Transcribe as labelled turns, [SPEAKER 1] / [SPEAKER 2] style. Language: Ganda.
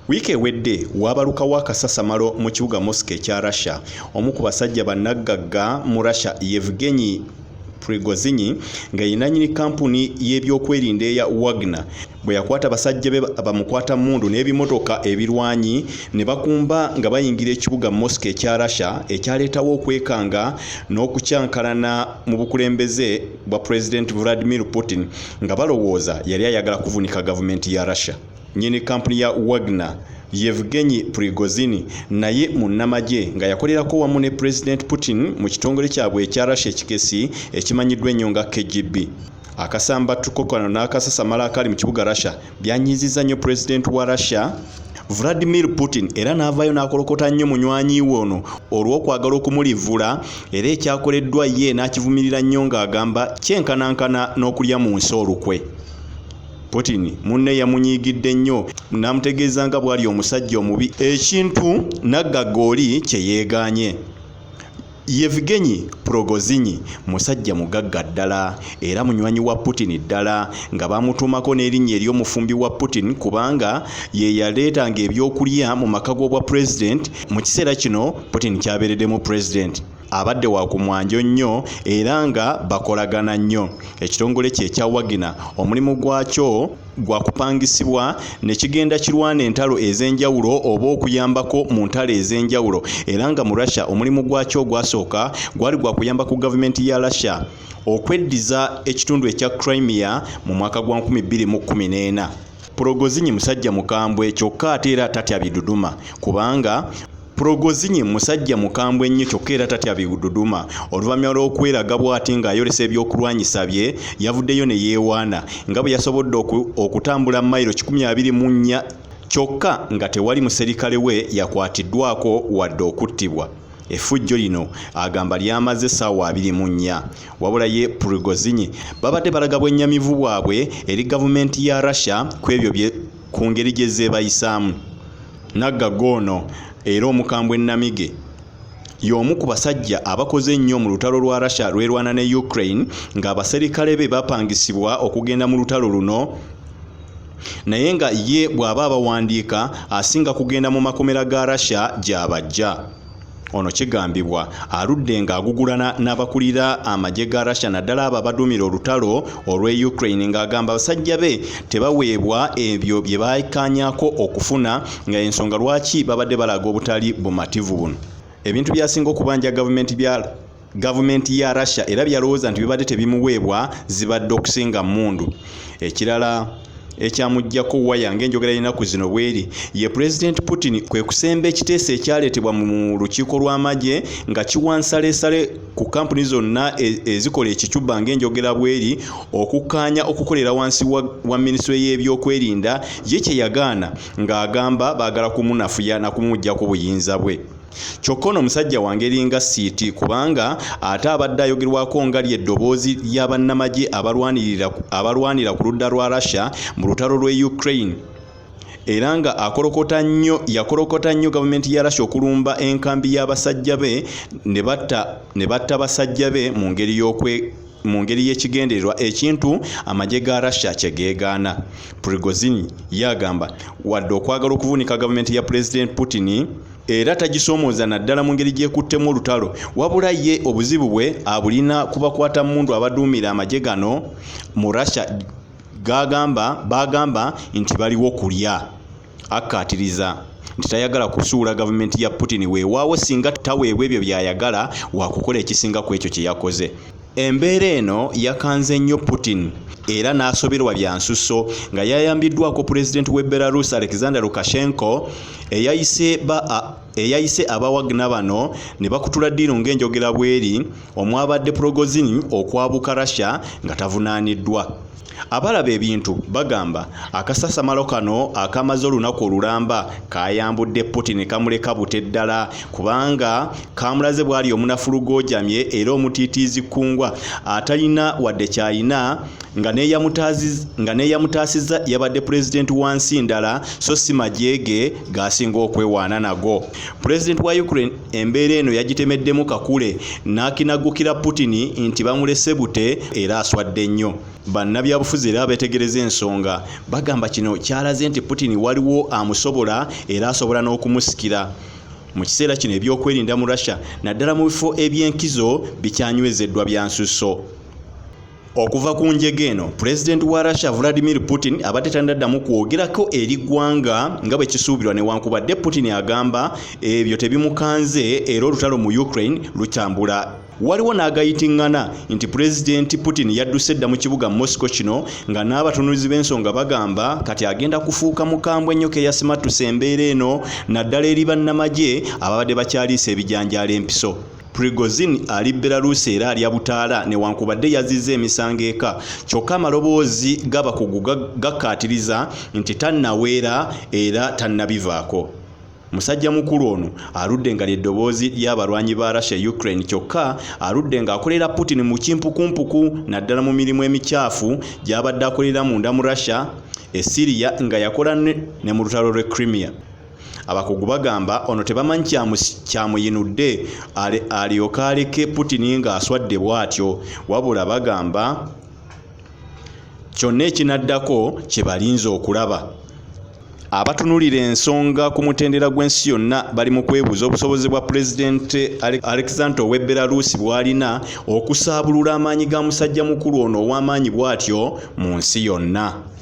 [SPEAKER 1] Wiiki ewedde waabalukawo akasasamalo mu kibuga Moscow ekya Russia, omu ku basajja bannaggagga mu Russia, Yevgeny Prigozhin, nga ye nannyini kkampuni y'ebyokwerinda eya Wagner, bwe yakwata basajja be bamukwata mmundu n'ebimotoka ebirwanyi ne bakumba nga bayingira ekibuga Moscow ekya Russia, ekyaleetawo okwekanga n'okukyankalana mu bukulembeze bwa Pulezidenti Vladimir Putin nga balowooza yali ayagala kuvunika gavumenti ya Russia. Nnyini kkampuni ya Wagner, Yevgeny Prigozhin, naye munnamagye nga yakolerako wamu ne Pulezidenti Putin mu kitongole kyabwe ekya Russia ekikesi ekimanyiddwa ennyo nga KGB. Akasambattuko kano n'akasasamalo akali mu kibuga Russia byanyiizizza nnyo Pulezidenti wa Russia Vladimir Putin era n'avaayo n'akolokota nnyo munywanyi we ono olw'okwagala okumulivvula, era ekyakoleddwa ye n'akivumirira nnyo ng'agamba kyenkanankana n'okulya mu nsi olukwe. Putin munne yamunyiigidde nnyo n'amutegeeza nga bw'ali omusajja omubi, ekintu naggagga oli kye yeegaanye. Yevgeny Prigozhin musajja mugagga ddala era munywanyi wa Putin ddala, nga bamutuumako n'erinnya ery'omufumbi wa Putin kubanga ye yaleetanga ebyokulya mu maka g'obwa pulezidenti mu kiseera kino Putin ky'abeereddemu pulezidenti. Abadde wa ku mwanjo nnyo era nga bakolagana nnyo. Ekitongole kye ekya Wagner omulimu gwakyo gwa kupangisibwa ne kigenda kirwana entalo ez'enjawulo oba okuyambako mu ntalo ez'enjawulo, era nga mu Russia omulimu gwakyo ogwasooka gwali gwa kuyamba ku gavumenti ya Russia okweddiza ekitundu ekya Crimea mu mwaka gwa 2014. Prigozhin musajja mukambwe kyokka ate era tatya biduduma, kubanga Prigozhin musajja mukambwe nnyo kyokka era tatya biduduma. Oluvannyuma lw'okweraga bw'ati ng'ayolesa ebyokulwanyisa bye, yavuddeyo ne yeewaana nga bwe yasobodde okutambula mayiro 124 kyokka nga tewali muserikale we yakwatiddwako wadde okuttibwa. Effujjo lino agamba lyamaze essaawa 24. Wabula ye Prigozhin babadde balaga bwennyamivu bwabwe eri gavumenti ya Russia ku ebyo ku ngeri gye zeebayisaamu. Naggagga ono era omukambwe nnamige y'omu ku basajja abakoze ennyo mu lutalo lwa Russia lwerwana ne Ukraine, ng'abaserikale be bapangisibwa okugenda mu lutalo luno, naye nga ye bw'aba abawandiika asinga kugenda mu makomera ga Russia gy'abajja. Ono kigambibwa aludde ng'agugulana n'abakulira amagye ga Russia, naddala abo abaduumira olutalo olw'e Ukraine, ng'agamba abasajja be tebaweebwa ebyo bye bakkaanyaako okufuna, nga ensonga lwaki babadde balaga obutali bumativu buno. Ebintu byasinga okubanja gavumenti ya Russia era byalowooza nti bibadde tebimuweebwa zibadde okusinga mmundu. Ekirala ekyamuggyako waya ng'enjogera y'ennaku zino bweri, ye Pulezidenti Putin kwe kusemba ekiteeso ekyaleetebwa mu lukiiko lw'amagye nga kiwa nsalesale ku kampuni zonna ezikola ekicuba ng'enjogera bweri okukkaanya okukolera wansi wa minisitule y'ebyokwerinda, ye kye yagaana ng'agamba baagala kumunafuya na kumuggyako buyinza bwe. Kyokka ono omusajja wa ngeri nga siiti, kubanga ate abadde ayogerwako nga ly'eddoboozi lya bannamagye abalwanira ku ludda lwa Russia mu lutalo lw'e Ukraine, era nga yakolokota nnyo gavumenti ya Russia okulumba enkambi y'abasajja be ne batta basajja be mu ngeri y'ekigendererwa, ekintu amagye ga Russia kye geegaana. Prigozhin yagamba wadde okwagala okuvuunika gavumenti ya Pulezidenti Putin era tagisoomooza naddala mu ngeri gy'ekuttemu olutalo, wabula ye obuzibu bwe abulina kubakwata mmundu abaduumira amagye gano mu Russia bagamba nti baliwo kulya. Akkaatiriza nti tayagala kusuula gavumenti ya Putin, weewaawo singa taweebwa ebyo by'ayagala wakukola ekisinga ku ekyo kye yakoze. Embeera eno yakanze nnyo Putin era n'asoberwa bya nsusso, nga yayambiddwako pulezidenti w'e Belarus Alexander Lukashenko eyayise aba Wagner bano ne bakutula ddiiru ng'enjogera bweri omwabadde Prigozhin okwabuka Russia nga tavunaaniddwa. Abalaba ebintu bagamba akasasamalo kano akamaze olunaku olulamba kayambudde Putin kamuleka bute ddala, kubanga kamulaze bw'ali omunafu lugoojamye era omutiitiizi kkungwa atalina wadde ky'alina, Nga n'eyamutaasizza yabadde pulezidenti wa nsi ndala, so si magye ge g'asinga okwewaana nago. Pulezidenti wa Ukraine embeera eno yagitemeddemu kakule n'akinagukira Putin nti bamulese bute era aswadde nnyo. Bannabyabufuzi era abeetegereza ensonga bagamba kino kyalaze nti Putin waliwo amusobola era asobola n'okumusikira. Mu kiseera kino ebyokwerinda mu Russia naddala mu bifo eby'enkizo bikyanywezeddwa bya nsusso. Okuva ku njega eno, Pulezidenti wa Russia Vladimir Putin abadde tannaddamu kwogerako eri ggwanga nga bwe kisuubirwa, newankubadde Putin agamba ebyo tebimukanze era olutalo mu Ukraine lutambula. Waliwo n'agayitiŋŋana nti Pulezidenti Putin yadduse dda mu kibuga Moscow kino, nga n'abatunuulizi b'ensonga bagamba kati agenda kufuuka mukambwe ennyo keyasimattuse embeera eno, naddala eri bannamagye ababadde bakyaliisa ebijanjaalo empiso. Prigozhin ali Belarus era alya butaala newankubadde yazizza emisango eka, kyokka amaloboozi g'abakugu gakkaatiriza nti tannaweera era tannabivaako. Musajja mukulu ono aludde nga ly'eddoboozi ly'abalwanyi ba Russia e Ukraine, kyokka aludde ng'akolera Putin mu kimpukumpuku naddala mu mirimu emikyafu gy'abadde akolera munda mu Russia, e Syria nga yakola ne mu lutalo lw'e Crimea. Abakugu bagamba ono tebamanyi kyamuyinudde alyoke aleke Putin ng'aswadde bw'atyo, wabula bagamba kyonna ekinaddako kye balinze okulaba. Abatunulira ensonga ku mutendera gw'ensi yonna bali mu kwebuuza obusobozi bwa Pulezidenti Alexander ow'e Belarus bw'alina okusaabulula amaanyi ga musajja mukulu ono ow'amaanyi bw'atyo mu nsi yonna.